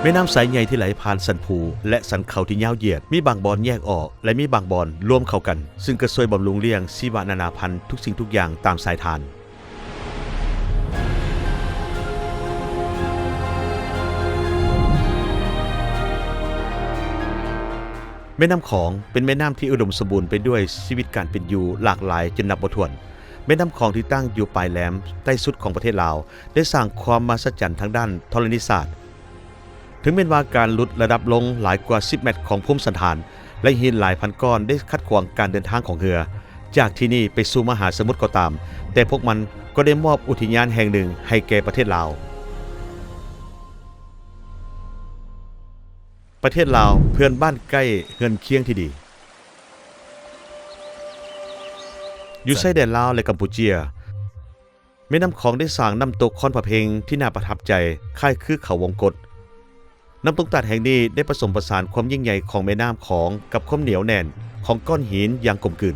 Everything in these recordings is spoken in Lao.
ແມ່ນ້ຳສາຍໃຫຍ່ທີ່ໄຫຼຜ່ານສັນພູ ແລະ ສັນເຂົາທີ່ຍາວຢຽດ, ມີບາງບ່ອນແຍກອອກ ແລະ ມີບາງບ່ອນລວມເຂົ້າກັນ, ຊຶ່ງກະຊ່ວຍບຳລຸງລ້ຽງຊີວະນານາພັນທຸກສິ່ງທຸກຢ່າງຕາມສາຍທານ. ແມ່ນ້ຳຂອງເປັນແມ່ນ້ຳທີ່ອຸດົມສົມບູນໄປດ້ວຍຊີວິດການເປັນຢູ່ຫຼາກຫຼາຍຈົນນັບບໍ່ຖ້ວນ. ແມ່ນ້ຳຂອງທີ່ຕັ້ງຢູ່ປາຍແຫຼມໃຕ້ສຸດຂອງປະເທດລາວ ໄດ້ສ້າງຄວາມມະຫັດສະຈັນທາງດ້ານທໍລະນີສາດ. ເຖິງແມ່ນວ່າການຫຼຸດລະດັບລົງຫຼາຍກວ່າສິບແມັດຂອງພູມສັນຖານ ແລະ ຫີນຫຼາຍພັນກ້ອນໄດ້ຂັດຂວາງການເດີນທາງຂອງເຮືອ ຈາກທີ່ນີ້ໄປສູ່ມະຫາສະໝຸດກໍຕາມ, ແຕ່ພວກມັນກໍໄດ້ມອບອຸທິຍານແຫ່ງໜຶ່ງໃຫ້ແກ່ປະເທດລາວ. ປະເທດລາວ ເພື່ອນບ້ານໃກ້ເຮືອນຄຽງທີ່ດີ. ຢູ່ຊາຍແດນລາວ ແລະ ກຳປູເຈຍ, ແມ່ນ້ຳຂອງໄດ້ສ້າງນ້ຳຕົກຄອນພະເພັງທີ່ໜ້າປະທັບໃຈ, ຄ້າຍຄືເຂົາວົງກົດ. ນ້ຳຕົກຕາດແຫ່ງນີ້ໄດ້ປະສົມປະສານຄວາມຍິ່ງໃຫຍ່ຂອງແມ່ນ້ຳຂອງກັບຄວາມໜຽວແໜ້ນຂອງກ້ອນຫີນຢ່າງກົມກືນ,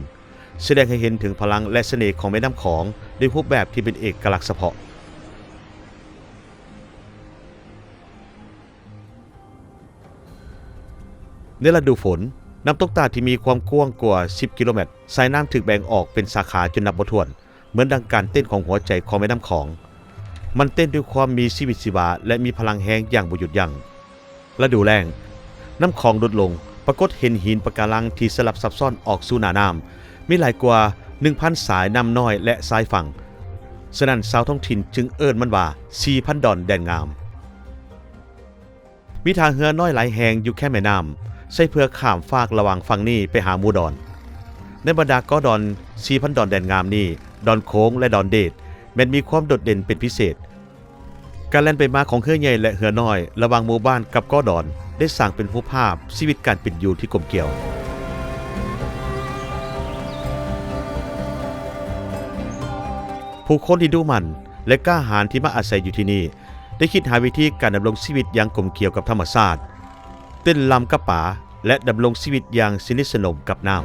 ສະແດງໃຫ້ເຫັນເຖິງພະລັງ ແລະ ສະເໜ່ຂອງແມ່ນ້ຳຂອງໃນຮູບແບບທີ່ເປັນເອກະລັກສະເພາະ. ໃນລະດູຝົນ, ນ້ຳຕົກຕາດທີ່ມີຄວາມກວ້າງກວ່າສິບກິໂລແມັດ, ສາຍນ້ຳຖືກແບ່ງອອກເປັນສາຂາຈົນນັບບໍ່ຖ້ວນ, ເໝືອນດັ່ງການເຕັ້ນຂອງຫົວໃຈຂອງແມ່ນ້ຳຂອງ. ມັນເຕັ້ນດ້ວຍຄວາມມີຊີວິດຊີວາ ແລະ ມີພະລັງແຮງຢ່າງບໍ່ຢຸດຢັ້ງ. ລະດູແລ້ງ, ນ້ຳຂອງຫຼຸດລົງ, ປາກົດເຫັນຫີນປະກາລັງທີ່ສະຫຼັບຊັບຊ້ອນອອກສູ່ໜ້ານ້ຳ, ມີຫຼາຍກວ່າໜຶ່ງພັນສາຍນ້ຳນ້ອຍ ແລະ ຊາຍຝັ່ງ. ສະນັ້ນ, ຊາວທ້ອງຖິ່ນຈຶ່ງເອີ້ນມັນວ່າ ສີ່ພັນດອນແດນງາມ. ມີທ່າເຮືອນ້ອຍຫຼາຍແຫ່ງຢູ່ແຄມແມ່ນ້ຳ, ໃຊ້ເພື່ອຂ້າມຟາກລະຫວ່າງຝັ່ງນີ້ໄປຫາໝູ່ດອນ. ໃນບັນດາເກາະດອນສີ່ພັນດອນແດນງາມນີ້, ດອນໂຂງ ແລະ ດອນເດດ ແມ່ນມີຄວາມໂດດເດັ່ນເປັນພິເສດ. ການແລ່ນໄປມາຂອງເຮືອໃຫຍ່ ແລະ ເຮືອນ້ອຍ ລະຫວ່າງໝູ່ບ້ານກັບເກາະດອນ ໄດ້ສ້າງເປັນຮູບພາບຊີວິດການເປັນຢູ່ທີ່ກົມກຽວ. ຜູ້ຄົນທີ່ດຸໝັ່ນ ແລະ ກ້າຫານທີ່ມາອາໄສຢູ່ທີ່ນີ້ ໄດ້ຄິດຫາວິທີການດຳລົງຊີວິດຢ່າງກົມກຽວກັບທຳມະຊາດ, ເຕັ້ນລຳກັບປາ ແລະ ດຳລົງຊີວິດຢ່າງສະໜິດສະໜົມກັບນ້ຳ.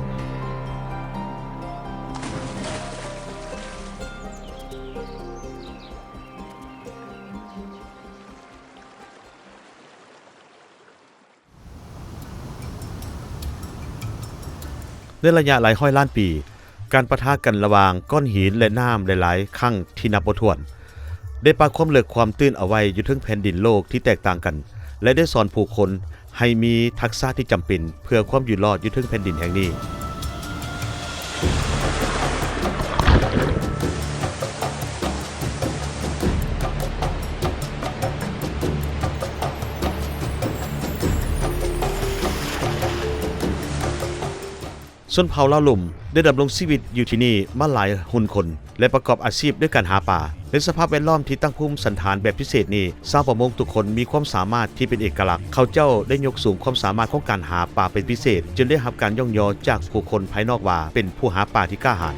ໃນໄລຍະຫຼາຍຮ້ອຍລ້ານປີ, ການປະທະກັນລະຫວ່າງກ້ອນຫີນ ແລະ ນ້ຳຫຼາຍໆຄັ້ງທີ່ນັບບໍ່ຖ້ວນ ໄດ້ປະຄວາມເລິກຄວາມຕື້ນເອົາໄວ້ຢູ່ເທິງແຜ່ນດິນໂລກທີ່ແຕກຕ່າງກັນ ແລະ ໄດ້ສອນຜູ້ຄົນໃຫ້ມີທັກສະທີ່ຈຳເປັນເພື່ອຄວາມຢູ່ລອດຢູ່ເທິງແຜ່ນດິນແຫ່ງນີ້. ຊົນເຜົ່າລາວລຸ່ມໄດ້ດຳລົງຊີວິດຢູ່ທີ່ນີ້ມາຫຼາຍຮຸ່ນຄົນ ແລະ ປະກອບອາຊີບດ້ວຍການຫາປາ. ໃນສະພາບແວດລ້ອມທີ່ຕັ້ງພູມສັນຖານແບບພິເສດນີ້, ຊາວປະມົງທຸກຄົນມີຄວາມສາມາດທີ່ເປັນເອກະລັກ. ເຂົາເຈົ້າໄດ້ຍົກສູງຄວາມສາມາດຂອງການຫາປາເປັນພິເສດ, ຈົນໄດ້ຮັບການຍ້ອງຍໍຈາກຜູ້ຄົນພາຍນອກວ່າເປັນຜູ້ຫາປາທີ່ກ້າຫານ.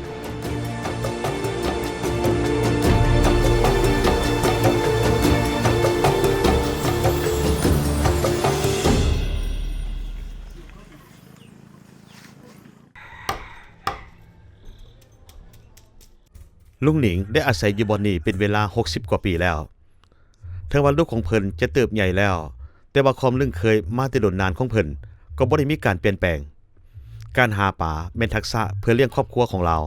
ລຸງໜິງໄດ້ອາໄສຢູ່ບ່ອນນີ້ເປັນເວລາຫົກສິບກວ່າປີແລ້ວ. ເຖິງວ່າລູກຂອງເພິ່ນຈະເຕີບໃຫຍ່ແລ້ວ, ແຕ່ວ່າຄວາມລຶ້ງເຄີຍມາແຕ່ດົນນານຂອງເພິ່ນກໍບໍ່ໄດ້ມີການປ່ຽນແປງ. ການຫາປາແມ່ນທັກສະເພື່ອລ້ຽງຄອບຄົວຂອງລາວ.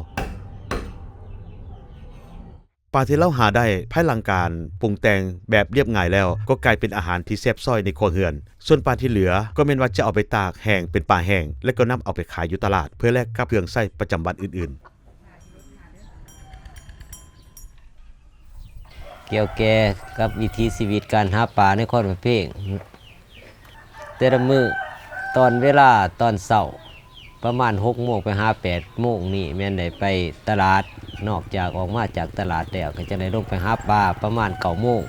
ປາທີ່ລາວຫາໄດ້ພາຍຫຼັງການປຸງແຕ່ງແບບລຽບງ່າຍແລ້ວ ກໍກາຍເປັນອາຫານທີ່ແຊບຊ້ອຍໃນຄົວເຮືອນ. ສ່ວນປາທີ່ເຫຼືອກໍແມ່ນວ່າຈະເອົາໄປຕາກແຫ້ງເປັນປາແຫ້ງ ແລະ ກໍນຳເອົາໄປຂາຍຢູ່ຕະຫຼາດ ເພື່ອແລກກັບເຄື່ອງໃຊ້ປະຈຳວັນອື່ນໆ. ກ່ຽວແກ່ກັບວິຖີຊີວິດການຫາປາໃນຄອນພະເພັງ. ແຕ່ລະມື້ຕອນເວລາຕອນເຊົ້າ ປະມານຫົກໂມງໄປຫາແປດໂມງນີ້ ແມ່ນໄດ້ໄປຕະຫຼາດ, ນອກຈາກອອກມາຈາກຕະຫຼາດແລ້ວ ກໍຈະໄດ້ລົງໄປຫາປາປະມານເກົ້າໂມງ.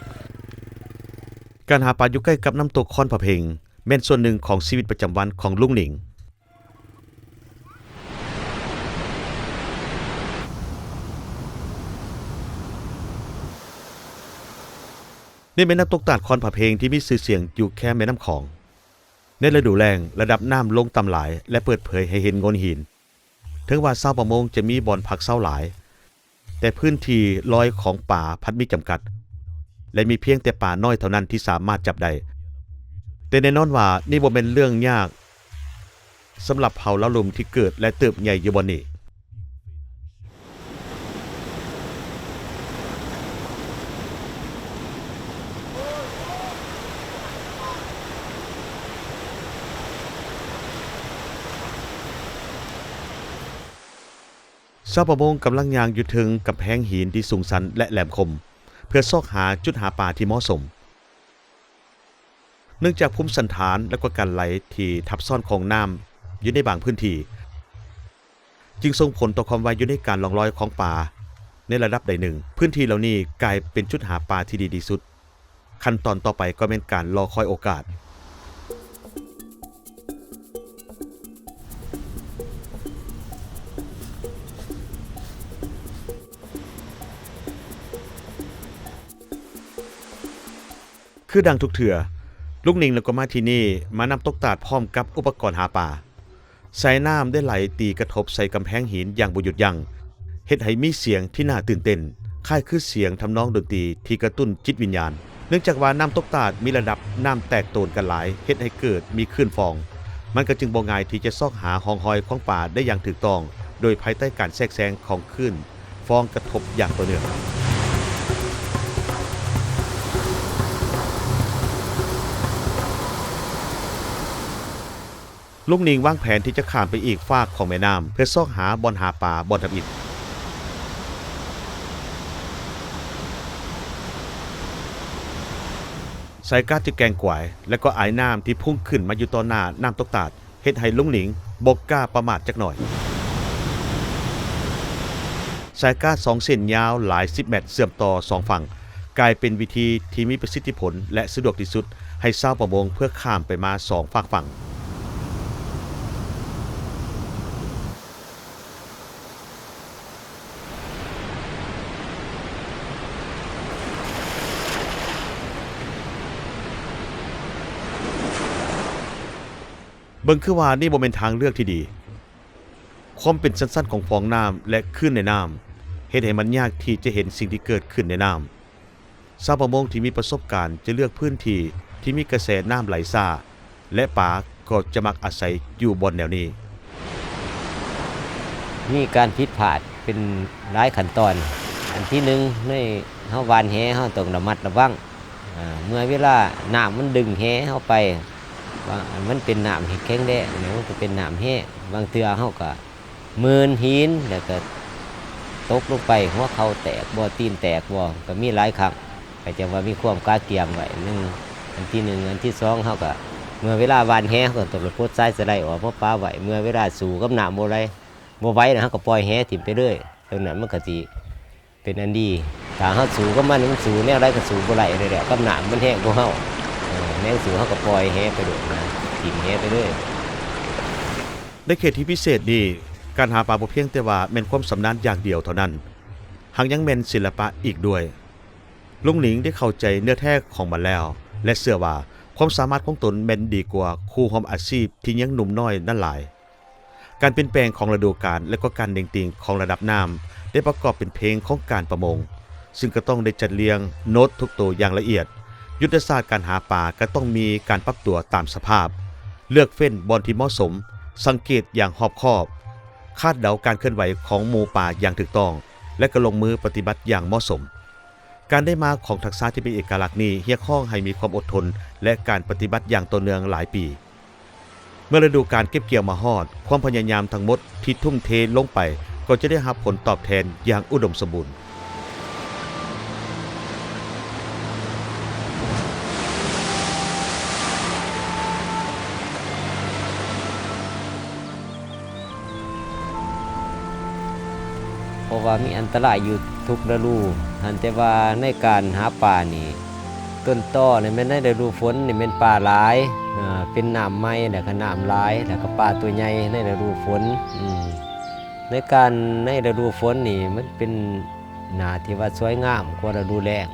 ການຫາປາຢູ່ໃກ້ກັບນ້ຳຕົກຄອນພະເພັງ ແມ່ນສ່ວນໜຶ່ງຂອງຊີວິດປະຈຳວັນຂອງລຸງໜິງ. ນີ້ແມ່ນນ້ຳຕົກຕາດຄອນພະເພັງທີ່ມີຊື່ສຽງຢູ່ແຄມແມ່ນ້ຳຂອງ. ໃນລະດູແລ້ງ, ລະດັບນ້ຳລົງຕ່ຳຫຼາຍ ແລະ ເປີດເຜີຍໃຫ້ເຫັນໂງ່ນຫີນ. ເຖິງວ່າຊາວປະມົງຈະມີບ່ອນພັກເຊົາຫຼາຍ, ແຕ່ພື້ນທີ່ລອຍຂອງປາພັດມີຈຳກັດ ແລະ ມີພຽງແຕ່ປານ້ອຍເທົ່ານັ້ນທີ່ສາມາດຈັບໄດ້. ແຕ່ແນ່ນອນວ່ານີ້ບໍ່ແມ່ນເລື່ອງຍາກສຳລັບເຜົ່າລາວລຸ່ມທີ່ເກີດ ແລະ ເຕີບໃຫຍ່ຢູ່ບ່ອນນີ້. ຊາວປະມົງກຳລັງຍ່າງຢູ່ເທິງກຳແພງຫີນທີ່ສູງຊັນ ແລະ ແຫຼມຄົມ ເພື່ອຊອກຫາຈຸດຫາປາທີ່ເໝາະສົມ. ເນື່ອງຈາກພູມສັນຖານ ແລະ ກໍການໄຫຼທີ່ທັບຊ້ອນຂອງນ້ຳຢູ່ໃນບາງພື້ນທີ່ ຈຶ່ງສົ່ງຜົນຕໍ່ຄວາມໄວຢູ່ໃນການລ່ອງລອຍຂອງປາໃນລະດັບໃດໜຶ່ງ. ພື້ນທີ່ເຫຼົ່ານີ້ກາຍເປັນຈຸດຫາປາທີ່ດີທີ່ສຸດ. ຂັ້ນຕອນຕໍ່ໄປກໍແມ່ນການລໍຄອຍໂອກາດ. ຄືດັ່ງທຸກເທື່ອ, ລຸງໜິງລະກໍມາທີ່ນີ້ ມານຳຕົກຕາດພ້ອມກັບອຸປະກອນຫາປາ. ສາຍນ້ຳໄດ້ໄຫຼຕີກະທົບໃສ່ກຳແພງຫີນຢ່າງບໍ່ຢຸດຢັ້ງ, ເຮັດໃຫ້ມີສຽງທີ່ໜ້າຕື່ນເຕັ້ນ, ຄ້າຍຄືສຽງທຳນອງດົນຕີທີ່ກະຕຸ້ນຈິດວິນຍານ. ເນື່ອງຈາກວ່ານ້ຳຕົກຕາດມີລະດັບນ້ຳແຕກໂຕນກັນຫຼາຍ, ເຮັດໃຫ້ເກີດມີຄື້ນຟອງ. ມັນກໍຈຶ່ງບໍ່ງ່າຍທີ່ຈະຊອກຫາຮ່ອງຮອຍຂອງປາໄດ້ຢ່າງຖືກຕ້ອງ, ໂດຍພາຍໃຕ້ການແຊກແຊງຂອງຄື້ນ ຟອງກະທົບຢ່າງຕໍ່ເນື່ອງ. ລຸງໜິງວາງແຜນທີ່ຈະຂ້າມໄປອີກຟາກຂອງແມ່ນ້ຳ ເພື່ອຊອກຫາບ່ອນຫາປາບ່ອນທຳອິດ. ສາຍກາດທີ່ແກ່ງກວາຍ ແລະ ກໍອາຍນ້ຳທີ່ພຸ່ງຂຶ້ນມາຢູ່ຕໍ່ໜ້ານ້ຳຕົກຕາດ ເຮັດໃຫ້ລຸງໜິງບໍ່ກ້າປະໝາດຈັກໜ້ອຍ. ສາຍກາດສອງເສັ້ນຍາວຫຼາຍສິບແມັດເຊື່ອມຕໍ່ສອງຝັ່ງ ກາຍເປັນວິທີທີ່ມີປະສິດທິຜົນ ແລະ ສະດວກທີ່ສຸດໃຫ້ຊາວປະມົງເພື່ອຂ້າມໄປມາສອງຟາກຝັ່ງ. ເບິ່ງຄືວ່ານີ້ບໍ່ແມ່ນທາງເລືອກທີ່ດີ. ຄວາມເປັນຊັ້ນໆຂອງຟອງນ້ຳ ແລະ ຄື້ນໃນນ້ຳ ເຮັດໃຫ້ມັນຍາກທີ່ຈະເຫັນສິ່ງທີ່ເກີດຂຶ້ນໃນນ້ຳ. ຊາວປະມົງທີ່ມີປະສົບການຈະເລືອກພື້ນທີ່ທີ່ມີກະແສນ້ຳໄຫຼຊ້າ ແລະ ປາກໍຈະມັກອາໄສຢູ່ບ່ອນແນວນີ້. ມີການຜິດພາດເປັນຫຼາຍຂັ້ນຕອນ. ອັນທີໜຶ່ງ ໃນເຮົາຫວ່ານແຫ ເຮົາຕ້ອງລະມັດລະວັງ. ອາ ເມື່ອເວລານ້ຳມັນດຶງແຫເຮົາໄປ ວ່າມັນເປັນນ້ຳທີ່ແຂງແຮງ ແລ້ວມັນກໍເປັນນ້ຳແຮງ. ບາງເທື່ອເຮົາກໍເມີນຫີນ ແລ້ວກໍຕົກລົງໄປ ຫົວເຂົ່າແຕກບໍ່ ຕີນແຕກບໍ່ ກໍມີຫຼາຍຄັ້ງ. ກໍຈັ່ງວ່າມີຄວາມກະກຽມໄວ້ ໜຶ່ງ ອັນທີໜຶ່ງ. ອັນທີສອງ ເຮົາກໍ ເມື່ອເວລາຫວ່ານແຫ ເຮົາກໍຕ້ອງໄດ້ປົດສາຍສະໄລອອກມາປະໄວ້. ເມື່ອເວລາສູ້ກັບນ້ຳບໍ່ໄດ້ ບໍ່ໄຫວແລ້ວ ເຮົາກໍປ່ອຍແຫຖິ້ມໄປເລີຍ. ຈັ່ງນັ້ນມັນກໍຊິ ເປັນອັນດີ. ຖ້າເຮົາສູ້ກັບມັນ ມັນສູ້ແນວໃດກໍສູ້ບໍ່ໄດ້ແລ້ວ ກັບນ້ຳມັນແຮງກວ່າເຮົາ. ເອີ ແຮງສູ້ເຮົາກໍປ່ອຍແຫໄປໂລດນະ ຖິ້ມແຫໄປເລີຍ. ໃນເຂດທີ່ພິເສດນີ້ ການຫາປາບໍ່ພຽງແຕ່ວ່າແມ່ນຄວາມຊຳນານຢ່າງດຽວເທົ່ານັ້ນ, ຫາກຍັງແມ່ນສິລະປະອີກດ້ວຍ. ລຸງໜິງໄດ້ເຂົ້າໃຈເນື້ອແທ້ຂອງມັນແລ້ວ ແລະ ເຊື່ອວ່າຄວາມສາມາດຂອງຕົນແມ່ນດີກວ່າຄູ່ຮ່ວມອາຊີບທີ່ຍັງໜຸ່ມນ້ອຍນັ້ນຫຼາຍ. ການປ່ຽນແປງຂອງລະດູການ ແລະ ກໍການເໜັງຕີງຂອງລະດັບນ້ຳ ໄດ້ປະກອບເປັນເພງຂອງການປະມົງ, ຊຶ່ງກໍຕ້ອງໄດ້ຈັດລຽງໂນດທຸກໂຕຢ່າງລະອຽດ. ຍຸດທະສາດການຫາປາກໍຕ້ອງມີການປັບຕົວຕາມສະພາບ, ເລືອກເຟ້ນບ່ອນທີ່ເໝາະສົມ, ສັງເກດຢ່າງຮອບຄອບ, ຄາດເດົາການເຄື່ອນໄຫວຂອງໝູ່ປາຢ່າງຖືກຕ້ອງ ແລະ ກໍລົງມືປະຕິບັດຢ່າງເໝາະສົມ. ການໄດ້ມາຂອງທັກສະທີ່ເປັນເອກະລັກນີ້ ຮຽກຮ້ອງໃຫ້ມີຄວາມອົດທົນ ແລະ ການປະຕິບັດຢ່າງຕໍ່ເນື່ອງຫຼາຍປີ. ເມື່ອລະດູການເກັບກ່ຽວມາຮອດ, ຄວາມພະຍາຍາມທັງໝົດທີ່ທຸ່ມເທລົງໄປ ກໍຈະໄດ້ຮັບຜົນຕອບແທນຢ່າງອຸດົມສົມບູນ. ເພາະວ່າມີອັນຕະລາຍຢູ່ທຸກລະດູຫັ້ນ, ແຕ່ວ່າໃນການຫາປານີ້ ຕົ້ນຕໍນີ້ແມ່ນໃນລະດູຝົນນີ້ແມ່ນປາຫຼາຍ, ເປັນນ້ຳໃໝ່ ແລ້ວກໍນ້ຳຫຼາຍ ແລ້ວກໍປາຕົວໃຫຍ່ໃນລະດູຝົນ. ໃນການ ໃນລະດູຝົນນີ້ມັນເປັນໜ້າທີ່ວ່າສວຍງາມກວ່າລະດູແລ້ງ.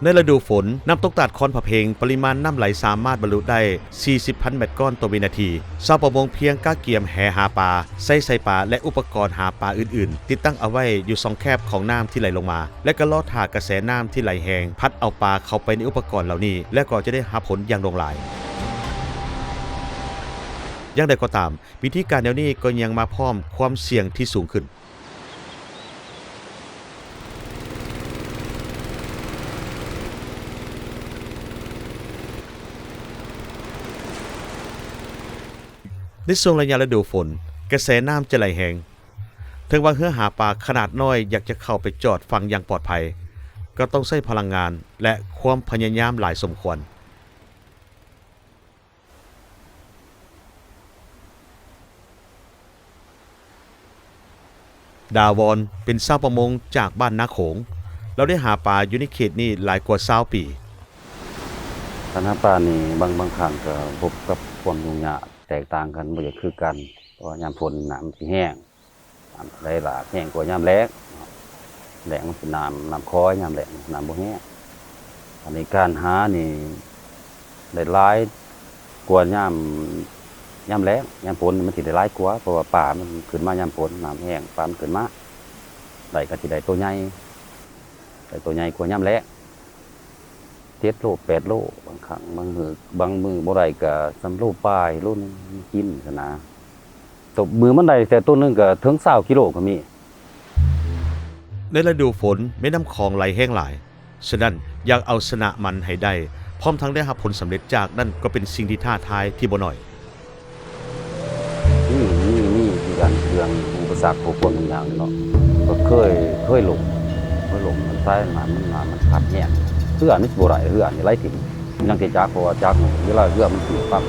ເ ໃນລະດູຝົນ, ນ້ຳຕົກຕາດຄອນພະເພັງ ປະລິມານນ້ຳໄຫຼສາມາດບັນລຸໄດ້ສີ່ສິບພັນແມັດກ້ອນຕໍ່ວິນາທີ. ຊາວປະມົງພຽງກະກຽມແຫຫາປາ, ໃຊ້ໃສ່ປາ ແລະ ອຸປະກອນຫາປາອື່ນໆ ຕິດຕັ້ງເອົາໄວ້ຢູ່ຊ່ອງແຄບຂອງນ້ຳທີ່ໄຫຼລົງມາ ແລະ ກໍລໍຖ້າກະແສນ້ຳທີ່ໄຫຼແຮງພັດເອົາປາເຂົ້າໄປໃນອຸປະກອນເຫຼົ່ານີ້ ແລ້ວກໍຈະໄດ້ຮັບຜົນຢ່າງຫຼວງຫຼາຍ. ຢ່າງໃດກໍຕາມ, ວິທີການແນວນີ້ກໍຍັງມາພ້ອມຄວາມສ່ຽງທີ່ສູງຂຶ້ນ. ໃນຊ່ວງໄລຍະລະດູຝົນ, ກະແສນ້ຳຈະໄຫຼແຮງ. ເຖິງວ່າເຮືອຫາປາຂະໜາດນ້ອຍຢາກຈະເຂົ້າໄປຈອດຝັ່ງຢ່າງປອດໄພ, ກໍຕ້ອງໃຊ້ພະລັງງານ ແລະ ຄວາມພະຍາຍາມຫຼາຍສົມຄວນ. ດາວອນ ເປັນຊາວປະມົງຈາກບ້ານນາໂຂງ. ລາວໄດ້ຫາປາຢູ່ໃນເຂດນີ້ຫຼາຍກວ່າຊາວປີ. ການຫາປານີ້ບາງ, ບາງຄັ້ງກໍພົບກັບຄວາມຫຍຸ້ງຍາກແຕກຕ່າງກັນ, ບໍ່ຢາກຄືກັນ, ເພາະວ່າຍາມຝົນນ້ຳມັນຊິແຮງ. ນ້ຳໄຫຼຫຼາກແຮງກວ່າຍາມແລ້ງເນາະ, ແລ້ງມັນເປັນນ້ຳ, ນ້ຳຄອຍ, ຍາມແລ້ງນ້ຳບໍ່ແຮງ. ອັນນີ້ການຫານີ້ໄດ້ຫຼາຍກວ່າຍາມ, ຍາມແລ້ງ, ຍາມຝົນມັນຊິໄດ້ຫຼາຍກວ່າ, ເພາະວ່າປາມັນຂຶ້ນມາຍາມຝົນ, ນ້ຳແຮງ, ປາມັນຂຶ້ນມາ, ໄດ້ກໍຊິໄດ້ໂຕໃຫຍ່, ໄດ້ໂຕໃຫຍ່ກວ່າຍາມແລ້ງ. ເຈັດໂລ ແປດໂລ ບາງຄັ້ງ, ບາງມື້, ບາງມື້ບໍ່ໄດ້ກໍສ່ຳໂລປາຍ, ໂລໜຶ່ງກິນຊັ້ນນະ. ໂຕ ມື້ມັນໄດ້ແຕ່ໂຕໜຶ່ງກໍເຖິງຊາວກິໂລກໍມີ. ໃນລະດູຝົນ, ແມ່ນ້ຳຂອງໄຫຼແຮງຫຼາຍ, ສະນັ້ນ ຢາກເອົາຊະນະມັນໃຫ້ໄດ້, ພ້ອມທັງໄດ້ຮັບຜົນສຳເລັດຈາກນັ້ນ ກໍເປັນສິ່ງທີ່ທ້າທາຍທີ່ບໍ່ໜ້ອຍ. ມີ, ມີ, ມີຄືກັນເລື່ອງອຸປະສັກ ພວກຄົນບາງຢ່າງເນາະ, ກໍເຄີຍ, ເຄີຍລົ້ມ, ເຄີຍລົ້ມ, ມັນສາຍນ້ຳມັນ, ນ້ຳມັນພັດແຮງ, ເຮືອນີ້ຊິບໍ່ໄດ້, ເຮືອນີ້ໄຫຼຖິ້ມ, ຍັງແຕ່ຈັກ, ເພາະວ່າຈັກນີ້ ເວລາເຮືອມັນຂຶ້ນປັບ,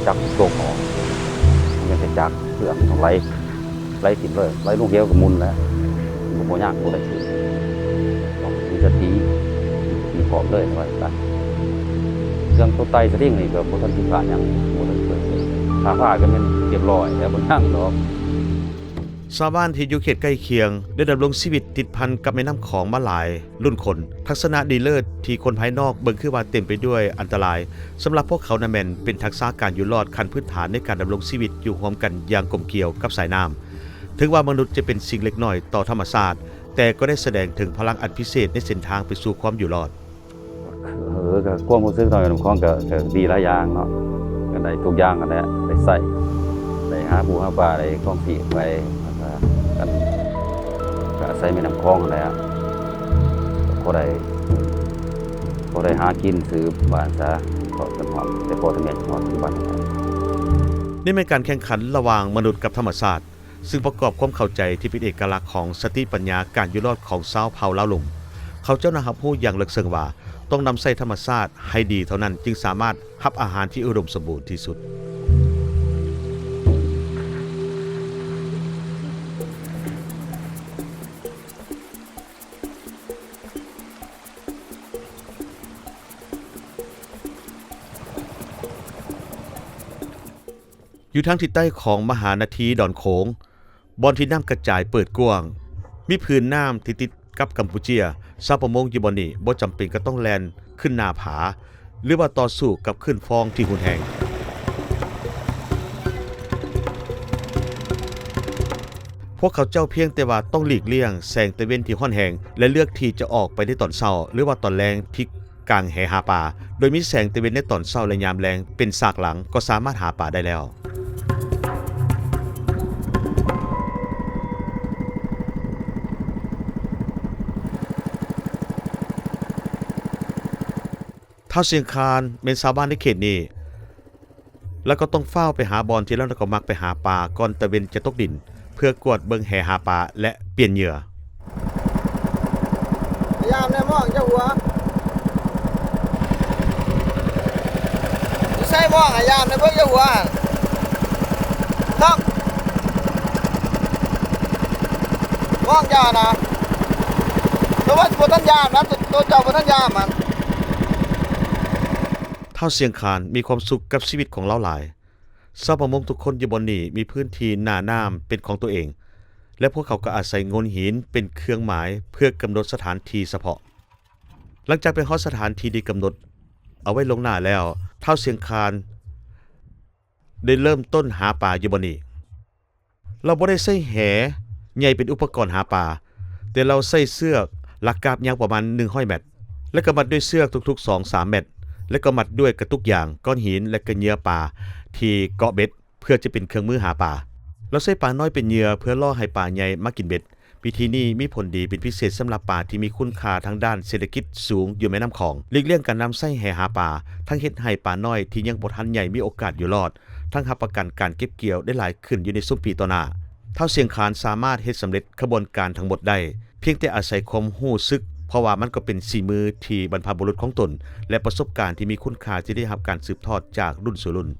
ຈັກຕົກອອກ, ຍັງແຕ່ຈັກ, ເຮືອມັນຕ້ອງໄຫຼ, ໄຫຼຖິ້ມເລີຍ, ໄຫຼລົງເຫວກໍໝຸນແລ້ວ, ບໍ່, ບໍ່ຍາກ, ບໍ່ໄດ້ຄືນ, ຕ້ອງມີສະຕິ, ມີຄວາມເລີຍວ່າຊັ້ນ. ເລື່ອງຕົວໄຕ່ສະລິງນີ້ກໍບໍ່ທັນຜິດພາດຫຍັງ, ບໍ່ທັນເກີດ, ຖ້າພາດກໍແມ່ນຮຽບຮ້ອຍແລ້ວ, ບໍ່ຍັງດອກ. ຊາວບ້ານທີ່ຢູ່ເຂດໃກ້ຄຽງໄດ້ດຳລົງຊີວິດຕິດພັນກັບແມ່ນ້ຳຂອງມາຫຼາຍລຸ້ນຄົນ. ທັກສະນະດີເລີດທີ່ຄົນພາຍນອກເບິ່ງຄືວ່າເຕັມໄປດ້ວຍອັນຕະລາຍ, ສຳລັບພວກເຂົານັ້ນແມ່ນເປັນທັກສະການຢູ່ລອດຂັ້ນພື້ນຖານໃນການດຳລົງຊີວິດຢູ່ຮ່ວມກັນຢ່າງກົມກ່ຽວກັບສາຍນ້ຳ. ເຖິງວ່າມະນຸດຈະເປັນສິ່ງເລັກນ້ອຍຕໍ່ທຳມະຊາດ, ແຕ່ກໍໄດ້ສະແດງເຖິງພະລັງອັນພິເສດໃນເສັ້ນທາງໄປສູ່ຄວາມຢູ່ລອດ. ເອີ ກໍຄວາມຮູ້ສຶກນ້ອຍນ້ຳຂອງກໍ, ກໍດີຫຼາຍຢ່າງເນາະ, ກໍໄດ້ທຸກຢ່າງຫັ້ນແຫຼະ, ໄດ້ໃຊ້, ໄດ້ຫາປູຫາປາ, ໄດ້ຄອງຊີບໄປ, ແລ້ວກໍ ກໍອາໄສແມ່ນ້ຳຂອງຫັ້ນແຫຼະ, ກໍພໍໄດ້, ພໍໄດ້ຫາກິນຊື້ບ້ານຊະ, ກໍຈົນຮອດ, ແຕ່ພໍ່ແຕ່ແມ່ຈົນຮອດປັດຈຸບັນນີ້ແຫຼະ. ນີ້ແມ່ນການແຂ່ງຂັນລະຫວ່າງມະນຸດກັບທຳມະຊາດ. ຊຶ່ງປະກອບຄວາມເຂົ້າໃຈທີ່ເປັນເອກະລັກຂອງສະຕິປັນຍາການຢູ່ລອດຂອງຊາວເຜົ່າລາວລຸ່ມ. ເຂົາເຈົ້ານັ້ນຮັບຮູ້ຢ່າງເລິກເຊິ່ງວ່າ ຕ້ອງນຳໃຊ້ທຳມະຊາດໃຫ້ດີເທົ່ານັ້ນ ຈຶ່ງສາມາດຮັບອາຫານທີ່ອຸດົມສົມບູນທີ່ສຸດ. ຢູ່ທາງທິດໃຕ້ຂອງມະຫານາທີດອນໂຂງ, ບ່ອນທີ່ນ້ຳກະຈາຍເປີດກວ້າງ, ມີຜືນນ້ຳທີ່ຕິດກັບກຳປູເຈຍ. ຊາວປະມົງຢູ່ບ່ອນນີ້ບໍ່ຈຳເປັນກໍຕ້ອງແລ່ນຂຶ້ນໜ້າຜາ ຫຼືວ່າຕໍ່ສູ້ກັບຄື້ນຟອງທີ່ຮຸນແຮງ. ພວກເຂົາເຈົ້າພຽງແຕ່ວ່າຕ້ອງຫຼີກລ່ຽງແສງຕາເວັນທີ່ຮ້ອນແຮງ ແລະ ເລືອກທີ່ຈະອອກໄປໃນຕອນເຊົ້າ ຫຼືວ່າຕອນແລງທີ່ ກາງແຫຫາປາ, ໂດຍມີແສງຕາເວັນໃນຕອນເຊົ້າ ແລະ ຍາມແລງເປັນສາກຫຼັງ ກໍສາມາດຫາປາໄດ້ແລ້ວ. ທ້າວຊຽງຄານແມ່ນຊາວບ້ານໃນເຂດນີ້. ລາວກໍຕ້ອງຟ້າວໄປຫາບ່ອນທີ່ລາວນັ້ນກໍມັກໄປຫາປາກ່ອນຕາເວັນຈະຕົກດິນ ເພື່ອກວດເບິ່ງແຫຫາປາ ແລະ ປ່ຽນເຫຍື່ອ. ຍາມໃນໝອງເຈົ້າຫົວ ຢູ່ໃສໝອງ ຍາມໃນເບິ່ງເຈົ້າຫົວ ຕ້ອງ ໝອງເຈົ້ານະ ແຕ່ວ່າບໍ່ທັນຍາມນະ ໂຕເຈົ້າບໍ່ທັນຍາມຫັ້ນ. ທ້າວຊຽງຄານມີຄວາມສຸກກັບຊີວິດຂອງລາວຫຼາຍ. ຊາວປະມົງທຸກຄົນຢູ່ບ່ອນນີ້ມີພື້ນທີ່ໜ້ານ້ຳເປັນຂອງຕົວເອງ ແລະ ພວກເຂົາກໍອາໄສໂງ່ນຫີນເປັນເຄື່ອງໝາຍເພື່ອກຳນົດສະຖານທີ່ສະເພາະ. ຫຼັງຈາກໄປຮອດສະຖານທີ່ທີ່ກຳນົດເອົາໄວ້ລ່ວງໜ້າແລ້ວ, ທ້າວຊຽງຄານໄດ້ເລີ່ມຕົ້ນຫາປາຢູ່ບ່ອນນີ້. ລາວບໍ່ໄດ້ໃຊ້ແຫໃຫຍ່ເປັນອຸປະກອນຫາປາ, ແຕ່ລາວໃຊ້ເຊືອກລາກາບຍາວປະມານໜຶ່ງຮ້ອຍແມັດ ແລະ ກໍມັດດ້ວຍເຊືອກທຸກໆສອງສາມແມັດ ແລະ ກໍມັດດ້ວຍກະຕຸກຢາງ, ກ້ອນຫີນ ແລະ ກະເຫຍື່ອປາທີ່ເກາະເບັດ ເພື່ອຈະເປັນເຄື່ອງມືຫາປາ. ລາວໃຊ້ປານ້ອຍເປັນເຫຍື່ອເພື່ອຫຼໍ່ໃຫ້ປາໃຫຍ່ມາກິນເບັດ. ວິທີນີ້ມີຜົນດີເປັນພິເສດສຳລັບປາທີ່ມີຄຸນຄ່າທາງດ້ານເສດຖະກິດສູງຢູ່ແມ່ນ້ຳຂອງ, ຫຼີກລ່ຽງການນຳໃຊ້ແຫຫາປາ, ທັງເຮັດໃຫ້ປານ້ອຍທີ່ຍັງບໍ່ທັນໃຫຍ່ມີໂອກາດຢູ່ລອດ, ທັງຮັບປະກັນການເກັບກ່ຽວໄດ້ຫຼາຍຂຶ້ນຢູ່ໃນຊຸມປີຕໍ່ໜ້າ. ທ້າວຊຽງຄານສາມາດເຮັດສຳເລັດຂະບວນການທັງໝົດໄດ້ ພຽງແຕ່ອາໄສຄວາມຮູ້ສຶກ, ເພາະວ່າມັນກໍເປັນສີມືທີ່ບັນພະບຸລຸດຂອງຕົນ ແລະ ປະສົບການທີ່ມີຄຸນຄ່າທີ່ໄດ້ຮັບການສືບທອດຈາກລຸ້ນສູ່ລຸ້ນ.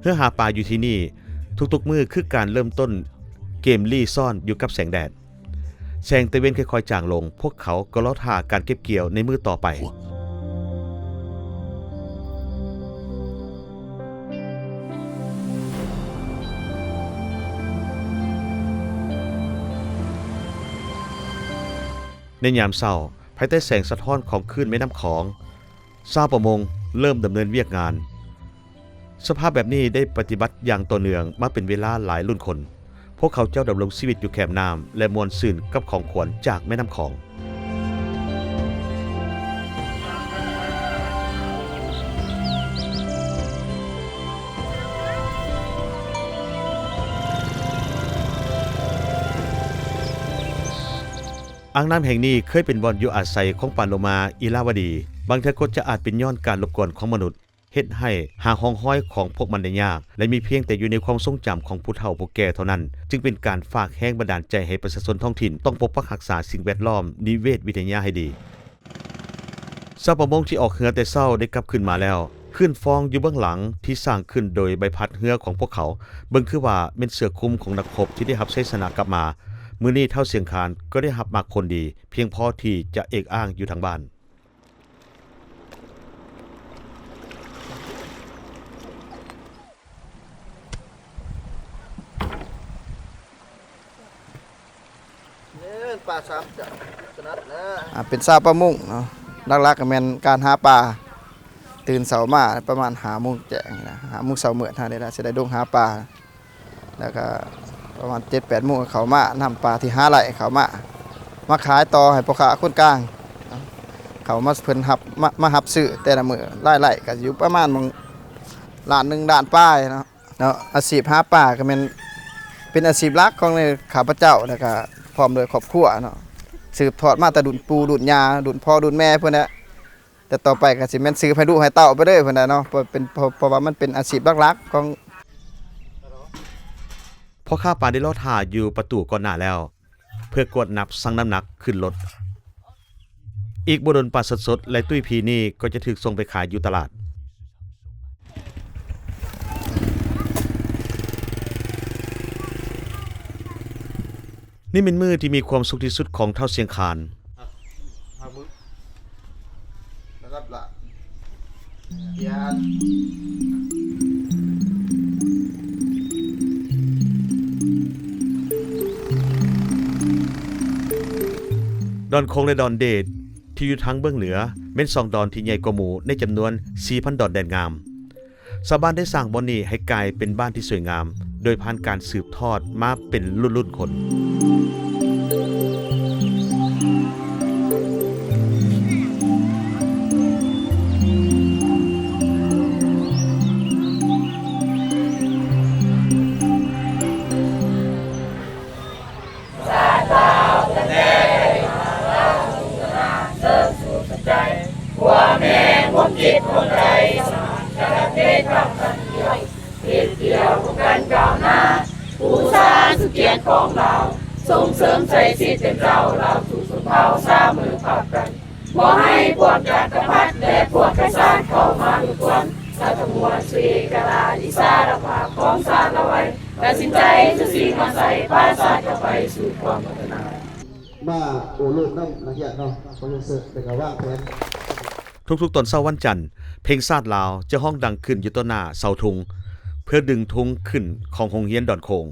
ເຮືອຫາປາຢູ່ທີ່ນີ້ ທຸກໆມື້ຄືການເລີ່ມຕົ້ນເກມລີ້ສ້ອນຢູ່ກັບແສງແດດ. ແສງຕາເວັນຄ່ອຍໆຈາງລົງ, ພວກເຂົາກໍລໍຖ້າການເກັບກ່ຽວໃນມື້ຕໍ່ໄປ. ໃນຍາມເຊົ້າ, ພາຍໃຕ້ແສງສະທ້ອນຂອງຄື້ນແມ່ນ້ຳຂອງ, ຊາວປະມົງເລີ່ມດຳເນີນວຽກງານ. ສະພາບແບບນີ້ໄດ້ປະຕິບັດຢ່າງຕໍ່ເນື່ອງມາເປັນເວລາຫຼາຍລຸ້ນຄົນ. ພວກເຂົາເຈົ້າດຳລົງຊີວິດຢູ່ແຄມນ້ຳ ແລະ ມ່ວນຊື່ນກັບຂອງຂວັນຈາກແມ່ນ້ຳຂອງ. ອ່າງນ້ຳແຫ່ງນີ້ເຄີຍເປັນບ່ອນຢູ່ອາໄສຂອງປາໂລມາ, ອິລາວະດີ, ບາງເທື່ອກໍຈະອາດເປັນຍ້ອນການລົບກວນຂອງມະນຸດ ເຮັດໃຫ້ຫາຮ່ອງຮອຍຂອງພວກມັນໄດ້ຍາກ ແລະ ມີພຽງແຕ່ຢູ່ໃນຄວາມຊົງຈຳຂອງຜູ້ເຖົ້າຜູ້ແກ່ເທົ່ານັ້ນ, ຈຶ່ງເປັນການຝາກແຮງບັນດານໃຈໃຫ້ປະຊາຊົນທ້ອງຖິ່ນຕ້ອງປົກປັກຮັກສາສິ່ງແວດລ້ອມນິເວດວິທະຍາໃຫ້ດີ. ຊາວປະມົງທີ່ອອກເຮືອແຕ່ເຊົ້າໄດ້ກັບຄືນມາແລ້ວ. ຄື້ນຟອງຢູ່ເບື້ອງຫຼັງທີ່ສ້າງຂຶ້ນໂດຍໃບພັດເຮືອຂອງພວກເຂົາ ເບິ່ງຄືວ່າແມ່ນເສື້ອຄຸມຂອງນັກຮົບທີ່ໄດ້ຮັບໄຊຊະນະກັບມາ. ມື້ນີ້ທ້າວຊຽງຄານກໍໄດ້ຮັບໝາກຜົນດີພຽງພໍທີ່ຈະເອກອ້າງຢູ່ທາງບ້ານ. ເອີ ປາສາມຈະສະໜັດນະ. ອ່າ ເປັນຊາວປະມົງເນາະ, ຫຼັກໆກໍແມ່ນການຫາປາ. ຕື່ນເຊົ້າມາປະມານຫ້າໂມງແຈ້ງນີ້ນະ, ຫ້າໂມງເຊົ້າມືດເຮົານີ້ລະ ຊິໄດ້ລົງຫາປາ. ແລ້ວກໍປະມານເຈັດແປດໂມງກໍເຂົ້າມານຳປາທີ່ຫາໄດ້ເຂົ້າມາ ມາຂາຍຕໍ່ໃຫ້ພໍ່ຄ້າຄົນກາງ ເຂົາມາ ເພິ່ນຮັບ ມາ ມາຮັບຊື້ແຕ່ລະມື້. ລາຍໄດ້ກໍຢູ່ປະມານໝ່ອງລ້ານໜຶ່ງ ລ້ານປາຍເນາະ. ເນາະ ອາຊີບຫາປາກໍແມ່ນເປັນອາຊີບຫຼັກຂອງໃນຂ້າພະເຈົ້າ ແລ້ວກໍພ້ອມດ້ວຍຄອບຄົວເນາະ, ສືບທອດມາແຕ່ລຸ້ນປູ່ລຸ້ນຍ່າ ລຸ້ນພໍ່ລຸ້ນແມ່ພຸ້ນແຫຼະ. ແຕ່ຕໍ່ໄປກໍຊິແມ່ນສືບໃຫ້ລູກໃຫ້ເຕົ້າໄປເລີຍພຸ້ນແຫຼະເນາະ, ເພາະເປັນ ເພາະ ເພາະວ່າມັນເປັນອາຊີບຫຼັກໆຂອງ. ພໍ່ຄ້າປາໄດ້ລໍຖ້າຢູ່ປະຕູກ່ອນໜ້າແລ້ວ ເພື່ອກວດນັບ, ຊັ່ງນ້ຳໜັກ, ຂຶ້ນລົດ. ອີກບໍ່ດົນປາສົດໆ ແລະ ຕຸ້ຍພີນີ້ກໍຈະຖືກສົ່ງໄປຂາຍຢູ່ຕະຫຼາດ. ນີ້ແມ່ນມື້ທີ່ມີຄວາມສຸກທີ່ສຸດຂອງທ້າວຊຽງຄານ. ດອນໂຄງ ແລະ ດອນເດດ ທີ່ຢູ່ທາງເບື້ອງເໜືອ ແມ່ນສອງດອນທີ່ໃຫຍ່ກວ່າໝູ່ໃນຈຳນວນສີ່ພັນດອນແດນງາມ. ຊາວບ້ານໄດ້ສ້າງບ່ອນນີ້ໃຫ້ກາຍເປັນບ້ານທີ່ສວຍງາມ ໂດຍຜ່ານການສືບທອດມາເປັນລຸ້ນໆຄົນ. ຊາດລາວຕັ້ງແຕ່ໄດ້ມາເລົ່າສູ່ກັນມາ ເຊີນສູ່ໃຈ ຄວາມແຮງຄວາມຈິດຄວາມໃຈ ສະໝັກສະໝັນເຮັດດຽວກັນກ້າວໜ້າ ບູຊາສູ່ກຽດຂອງລາວ ສົ່ງເສີມໃສ່ສິດເປັນເຈົ້າ ລາວທຸກຊົນເຜົ່າສາເໝີພາກກັນ ບໍ່ໃຫ້ພວກຈັກກະພັດ ແລະ ພວກໄພສານເຂົ້າມາລົບກວນ ລາວທັງມວນສູ່ເອກະລາດອິດສະຫຼະພາບຂອງຊາດລາວໄວ້ ຕັດສິນໃຈສູ່ຊິມາໃສ່ພາສາດເຂົ້າໄປສູ່ຄວາມພັດທະນາ. ມາໂອ້ລົມນຳນັກຮຽນເນາະ ໂປຣເຟສເຊີ ແລ້ວກໍວາງແຜນ. ທຸກໆຕອນເຊົ້າວັນຈັນ, ເພງຊາດລາວຈະຮ້ອງດັງຂຶ້ນຢູ່ຕໍ່ໜ້າເສົາທຸງ ເພື່ອດຶງທຸງຂຶ້ນຂອງໂຮງຮຽນດອນໂຄງ.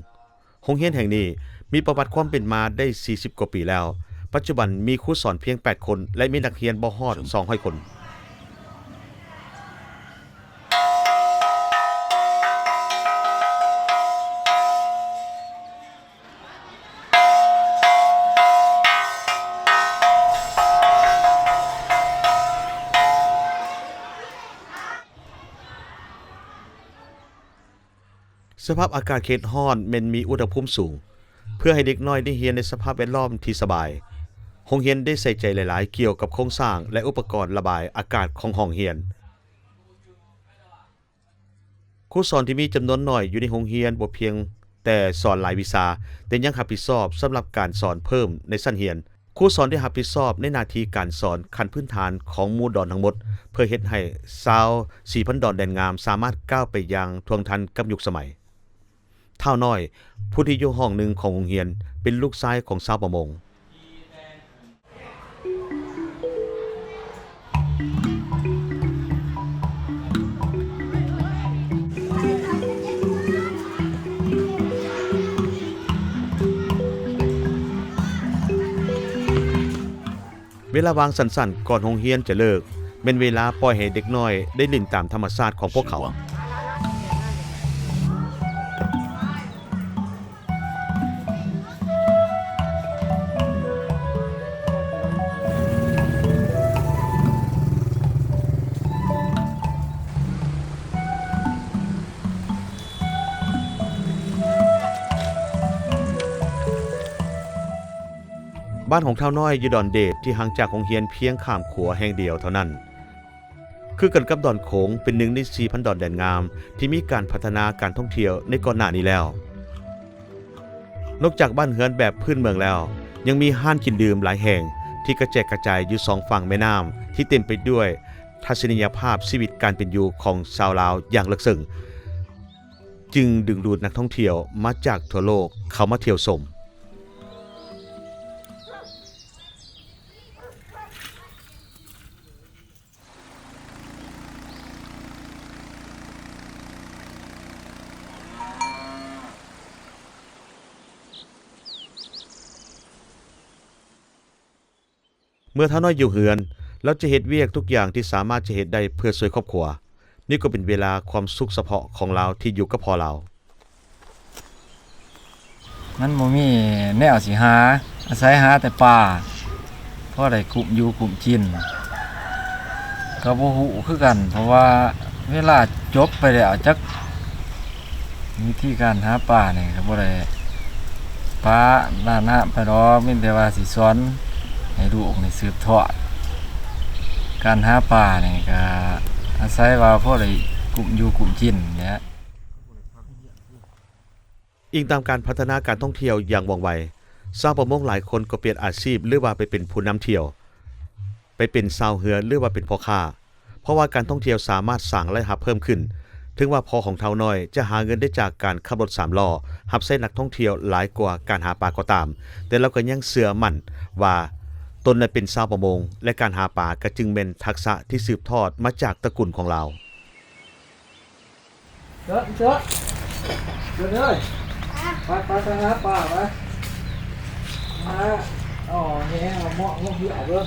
ໂຮງຮຽນແຫ່ງນີ້ ມີປະຫວັດຄວາມເປັນມາໄດ້ສີ່ສິບກວ່າປີແລ້ວ. ປັດຈຸບັນມີຄູສອນພຽງແປດຄົນ ແລະ ມີນັກຮຽນບໍ່ຮອດສອງຮ້ອຍຄົນ. ສະພາບອາກາດເຂດຮ້ອນແມ່ນມີອຸນຫະພູມສູງ. ເພື່ອໃຫ້ເດັກນ້ອຍໄດ້ຮຽນໃນສະພາບແວດລ້ອມທີ່ສະບາຍ, ໂຮງຮຽນໄດ້ໃສ່ໃຈຫຼາຍໆກ່ຽວກັບໂຄງສ້າງ ແລະ ອຸປະກອນລະບາຍອາກາດຂອງຫ້ອງຮຽນ. ຄູສອນທີ່ມີຈຳນວນໜ້ອຍຢູ່ໃນໂຮງຮຽນບໍ່ພຽງແຕ່ສອນຫຼາຍວິຊາ, ແຕ່ຍັງຮັບຜິດຊອບສຳລັບການສອນເພີ່ມໃນຊັ້ນຮຽນ. ຄູສອນໄດ້ຮັບຜິດຊອບໃນໜ້າທີ່ການສອນຂັ້ນພື້ນຖານຂອງໝູ່ດອນທັງໝົດ, ເພື່ອເຮັດໃຫ້ຊາວສີ່ພັນດອນແດນງາມສາມາດກ້າວໄປຢ່າງທ່ວງທັນກັບຍຸກສະໄໝ. ທ້າວນ້ອຍ, ຜູ້ທີ່ຢູ່ຫ້ອງໜຶ່ງຂອງໂຮງຮຽນ, ເປັນລູກຊາຍຂອງຊາວປະມົງ. ເວລາວ່າງສັ້ນໆກ່ອນໂຮງຮຽນຈະເລີກ ແມ່ນເວລາປ່ອຍໃຫ້ເດັກນ້ອຍໄດ້ຫຼິ້ນຕາມທຳມະຊາດຂອງພວກເຂົາ. ບ້ານຂອງທ້າວນ້ອຍຢູ່ດອນເດດ ທີ່ຫ່າງຈາກໂຮງຮຽນພຽງຂ້າມຂົວແຫ່ງດຽວເທົ່ານັ້ນ. ຄືກັນກັບດອນໂຂງ ເປັນໜຶ່ງໃນສີ່ພັນດອນແດນງາມ ທີ່ມີການພັດທະນາການທ່ອງທ່ຽວໃນກ່ອນໜ້ານີ້ແລ້ວ. ນອກຈາກບ້ານເຮືອນແບບພື້ນເມືອງແລ້ວ, ຍັງມີຮ້ານກິນດື່ມຫຼາຍແຫ່ງ ທີ່ກະແຈກກະຈາຍຢູ່ສອງຝັ່ງແມ່ນ້ຳ ທີ່ເຕັມໄປດ້ວຍທັດສະນີຍະພາບຊີວິດການເປັນຢູ່ຂອງຊາວລາວຢ່າງເລິກເຊິ່ງ, ຈຶ່ງດຶງດູດນັກທ່ອງທ່ຽວມາຈາກທົ່ວໂລກເຂົ້າມາທ່ຽວຊົມ. ເມື່ອທ້າວນ້ອຍຢູ່ເຮືອນ, ລາວຈະເຮັດວຽກທຸກຢ່າງທີ່ສາມາດຈະເຮັດໄດ້ເພື່ອຊ່ວຍຄອບຄົວ. ນີ້ກໍເປັນເວລາຄວາມສຸກສະເພາະຂອງລາວທີ່ຢູ່ກັບພໍ່ລາວ. ມັນບໍ່ມີແນວຊິຫາ, ອາໄສຫາແຕ່ປາ ພໍໄດ້ກຸ້ມຢູ່ກຸ້ມກິນ. ກໍບໍ່ຮູ້ຄືກັນ, ເພາະວ່າເວລາຈົບໄປແລ້ວ ຈັກວິທີການຫາປານີ້ກໍບໍ່ໄດ້ປະລະນະໄປດອກ, ມີແຕ່ວ່າຊິສອນໃຫ້ລູກນີ້ສືບທອດ. ການຫາປານີ້ກໍອາໄສວ່າພໍໄດ້ກຸ້ມຢູ່ກຸ້ມກິນແຫຼະ. ອີງຕາມການພັດທະນາການທ່ອງທ່ຽວຢ່າງວ່ອງໄວ, ຊາວປະມົງຫຼາຍຄົນກໍປ່ຽນອາຊີບ ຫຼືວ່າໄປເປັນຜູ້ນຳທ່ຽວ, ໄປເປັນຊາວເຮືອ ຫຼືວ່າເປັນພໍ່ຄ້າ, ເພາະວ່າການທ່ອງທ່ຽວສາມາດສ້າງລາຍຮັບເພີ່ມຂຶ້ນ. ເຖິງວ່າພໍ່ຂອງທ້າວນ້ອຍຈະຫາເງິນໄດ້ຈາກການຂັບລົດສາມລໍ້ຮັບໃຊ້ນັກທ່ອງທ່ຽວຫຼາຍກວ່າການຫາປາກໍຕາມ, ແຕ່ລາວກໍຍັງເຊື່ອໝັ້ນວ່າຕົນນັ້ນເປັນຊາວປະມົງ ແລະ ການຫາປາກໍຈຶ່ງແມ່ນທັກສະທີ່ສືບທອດມາຈາກຕະກຸນຂອງລາວ. ເຊີນ ເຊີນ ເຊີນເອີຍ ໄປ ໄປ ໄປຫາປາ ໄປ ຫາ ເອົາແຫ ເອົາເມາະ ເອົາເຫືອ ເບິ່ງ.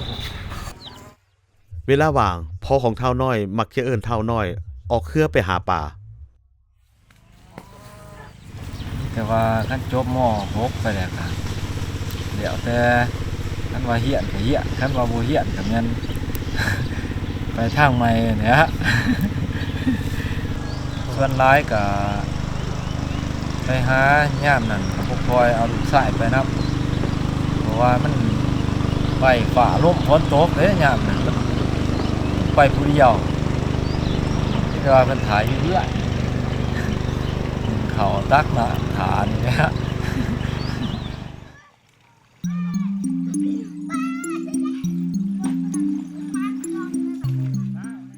ເວລາວ່າງ, ພໍ່ຂອງທ້າວນ້ອຍມັກຈະເອີ້ນທ້າວນ້ອຍອອກເຮືອໄປຫາປາ. ແຕ່ວ່າຄັນຈົບ ມ. ຫົກ ໄປແລ້ວກະ ແລ້ວແຕ່ ຄັນວ່າຮຽນກະຮຽນ, ຄັນວ່າບໍ່ຮຽນກະແມ່ນໄປທາງໃໝ່ຫັ້ນແຫຼະ. ສ່ວນຫຼາຍກະໄປຫາ ຍາມນັ້ນກະບໍ່ຄ່ອຍເອົາລູກຊາຍໄປນຳ ເພາະວ່າມັນໄປຟ້າລົມຝົນຕົກເດ້ ຍາມນັ້ນມັນໄປຜູ້ດຽວ. ມີແຕ່ວ່າເພິ່ນຖ້າຢູ່ເຮືອນ ໜຶ້ງເຂົ້າຕັກນ້ຳຖ້ານີ້ແຫຼະ.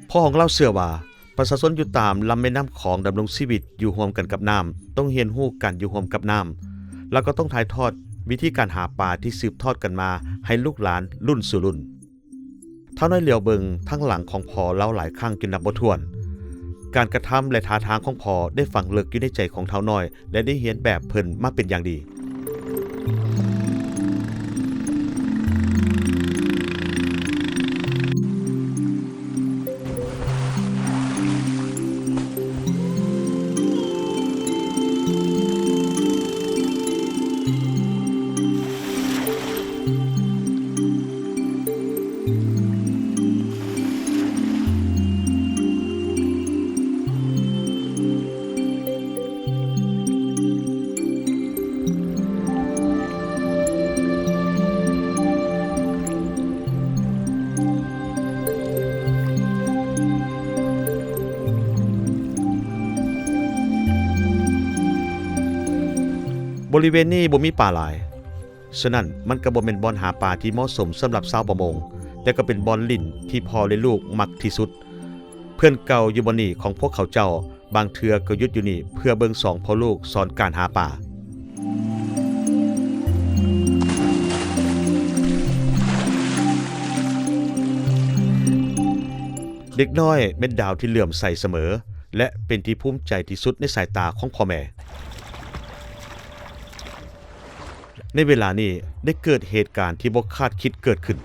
ພໍ່ຂອງລາວເຊື່ອວ່າ ປະຊາຊົນຢູ່ຕາມລຳແມ່ນ້ຳຂອງດຳລົງຊີວິດຢູ່ຮ່ວມກັນກັບນ້ຳ, ຕ້ອງຮຽນຮູ້ການຢູ່ຮ່ວມກັບນ້ຳ, ແລ້ວກໍຕ້ອງຖ່າຍທອດວິທີການຫາປາທີ່ສືບທອດກັນມາໃຫ້ລູກຫຼານລຸ້ນສູ່ລຸ້ນ. ທ້າວນ້ອຍຫຼຽວເບິ່ງທາງຫຼັງຂອງພໍ່ລາວຫຼາຍຄັ້ງຈົນນັບບໍ່ຖ້ວນ. ການກະທຳ ແລະ ທ່າທາງຂອງພໍ່ໄດ້ຝັງເລິກຢູ່ໃນໃຈຂອງທ້າວນ້ອຍ ແລະ ໄດ້ຮຽນແບບເພິ່ນມາເປັນຢ່າງດີ. ບໍລິເວນນີ້ບໍ່ມີປາຫຼາຍ, ສະນັ້ນມັນກໍບໍ່ແມ່ນບ່ອນຫາປາທີ່ເໝາະສົມສຳລັບຊາວປະມົງ, ແຕ່ກໍເປັນບ່ອນຫຼິ້ນທີ່ພໍ່ ແລະ ລູກມັກທີ່ສຸດ. ເພື່ອນເກົ່າຢູ່ບ່ອນນີ້ຂອງພວກເຂົາເຈົ້າ ບາງເທື່ອກໍຢຸດຢູ່ນີ້ເພື່ອເບິ່ງສອງພໍ່ລູກສອນການຫາປາ. ເດັກນ້ອຍແມ່ນດາວທີ່ເຫຼື້ອມໃສສະເໝີ ແລະ ເປັນທີ່ພູມໃຈທີ່ສຸດໃນສາຍຕາຂອງພໍ່ແມ່. ໃນເວລານີ້ໄດ້ເກີດເຫດການທີ່ບໍ່ຄາດຄິດເກີດຂຶ້ນ.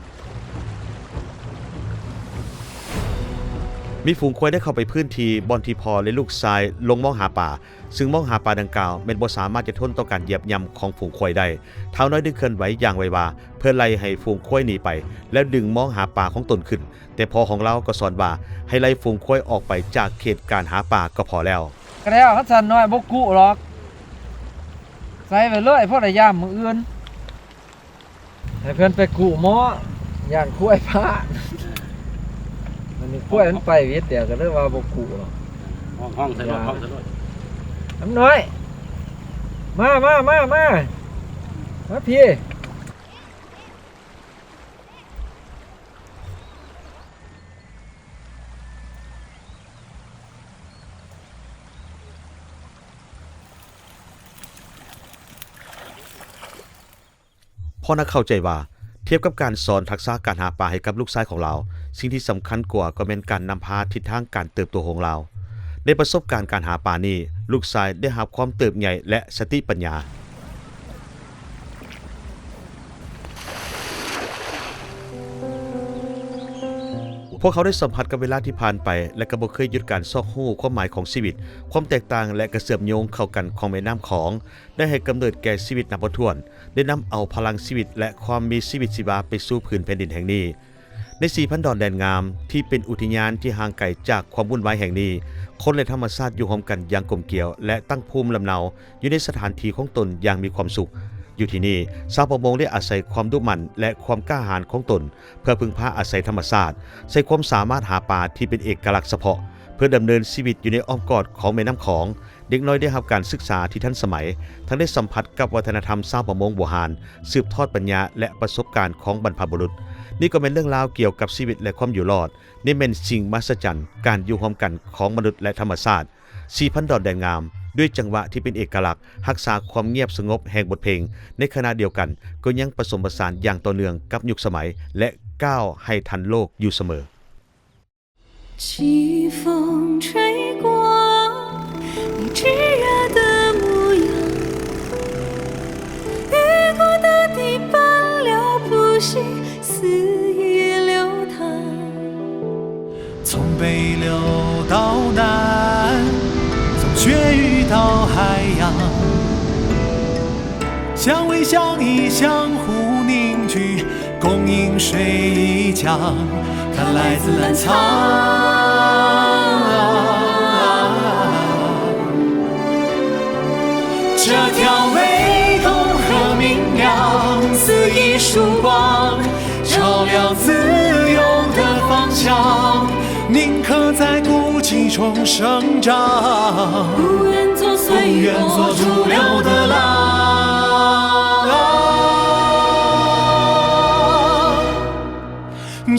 ມີຝູງຄວາຍໄດ້ເຂົ້າໄປພື້ນທີ່ບ່ອນທີ່ພໍ່ ແລະ ລູກຊາຍລົງມອງຫາປາ, ຊຶ່ງມອງຫາປາດັ່ງກ່າວແມ່ນບໍ່ສາມາດຈະທົນຕໍ່ການຢຽບຫຍ້ຳຂອງຝູງຄວາຍໄດ້. ທ້າວນ້ອຍໄດ້ເຄື່ອນໄຫວຢ່າງໄວວາ ເພື່ອໄລ່ໃຫ້ຝູງຄວາຍໜີໄປ ແລ້ວດຶງມອງຫາປາຂອງຕົນຂຶ້ນ, ແຕ່ພໍ່ຂອງລາວກໍສອນວ່າໃຫ້ໄລ່ຝູງຄວາຍອອກໄປຈາກເຂດການຫາປາກໍພໍແລ້ວ. ກໍແລ້ວ ຄັນຊັ້ນນ້ອຍບໍ່ກຸດອກ ໃສ່ໄວ້ເລີຍ ພໍໄດ້ຢາມມື້ອື່ນ ໃຫ້ເພິ່ນໄປກຸໝໍ ຢ້ານຄວາຍພາດ. ມັນນີ້ຄວາຍມັນໄປວິດແລ້ວ ກໍເລີຍວ່າບໍ່ກຸດອກ. ຮ້ອງ ຮ້ອງໃສ່ລົດ ຮ້ອງໃສ່ລົດ. ນ້ອຍ ມາ ມາ ມາ ມາ ມາພີ້. ພໍ່ນັກເຂົ້າໃຈວ່າ ທຽບກັບການສອນທັກສະການຫາປາໃຫ້ກັບລູກຊາຍຂອງລາວ, ສິ່ງທີ່ສຳຄັນກວ່າກໍແມ່ນການນຳພາທິດທາງການເຕີບໂຕຂອງລາວ. ໃນປະສົບການການຫາປານີ້, ລູກຊາຍໄດ້ຮັບຄວາມເຕີບໃຫຍ່ ແລະ ສະຕິປັນຍາ. ພວກເຂົາໄດ້ສຳຜັດກັບເວລາທີ່ຜ່ານໄປ ແລະ ກໍບໍ່ເຄີຍຢຸດການຊອກຮູ້ຄວາມໝາຍຂອງຊີວິດ, ຄວາມແຕກຕ່າງ ແລະ ກະເຊື່ອມໂຍງເຂົ້າກັນຂອງແມ່ນ້ຳຂອງ ໄດ້ໃຫ້ກຳເນີດແກ່ຊີວິດນັບບໍ່ຖ້ວນ, ໄດ້ນຳເອົາພະລັງຊີວິດ ແລະ ຄວາມມີຊີວິດຊີວາໄປສູ່ພື້ນແຜ່ນດິນແຫ່ງນີ້. ໃນສີ່ພັນດອນແດນງາມ ທີ່ເປັນອຸທິຍານທີ່ຫ່າງໄກຈາກຄວາມວຸ່ນວາຍແຫ່ງນີ້, ຄົນ ແລະ ທຳມະຊາດຢູ່ຮ່ວມກັນຢ່າງກົມກຽວ ແລະ ຕັ້ງພູມລຳເນົາ ຢູ່ໃນສະຖານທີ່ຂອງຕົນຢ່າງມີຄວາມສຸກ. ຢູ່ທີ່ນີ້, ຊາວປະມົງໄດ້ອາໄສຄວາມດຸໝັ່ນ ແລະ ຄວາມກ້າຫານຂອງຕົນ ເພື່ອເພິ່ງພາອາໄສທຳມະຊາດ, ໃຊ້ຄວາມສາມາດຫາປາທີ່ເປັນເອກະລັກສະເພາະ ເພື່ອດຳເນີນຊີວິດຢູ່ໃນອ້ອມກອດຂອງແມ່ນ້ຳຂອງ. ເດັກນ້ອຍໄດ້ຮັບການສຶກສາທີ່ທັນສະໄໝ, ທັງໄດ້ສຳຜັດກັບວັດທະນະທຳຊາວປະມົງບູຮານ, ສືບທອດປັນຍາ ແລະ ປະສົບການຂອງບັນພະບຸລຸດ. ນີ້ກໍແມ່ນເລື່ອງລາວກ່ຽວກັບຊີວິດ ແລະ ຄວາມຢູ່ລອດ. ນີ້ແມ່ນສິ່ງມະຫັດສະຈັນ, ການຢູ່ຮ່ວມກັນຂອງມະນຸດ ແລະ ທຳມະຊາດ. ສີ່ພັນດອນແດນງາມ ດ້ວຍຈັງຫວະທີ່ເປັນເອກະລັກ, ຮັກສາຄວາມງຽບສະຫງົບແຫ່ງບົດເພງ, ໃນຂະນະດຽວກັນກໍຍັງປະສົມປະສານຢ່າງຕໍ່ເນື່ອງກັບຍຸກສະໄໝ ແລະ ກ້າວໃຫ້ທັນໂລກຢູ່ສະເໝີ.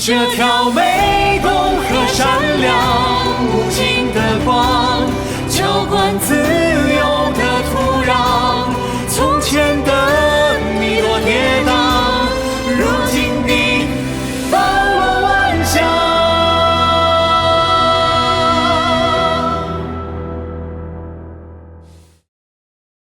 这条湄公河善良，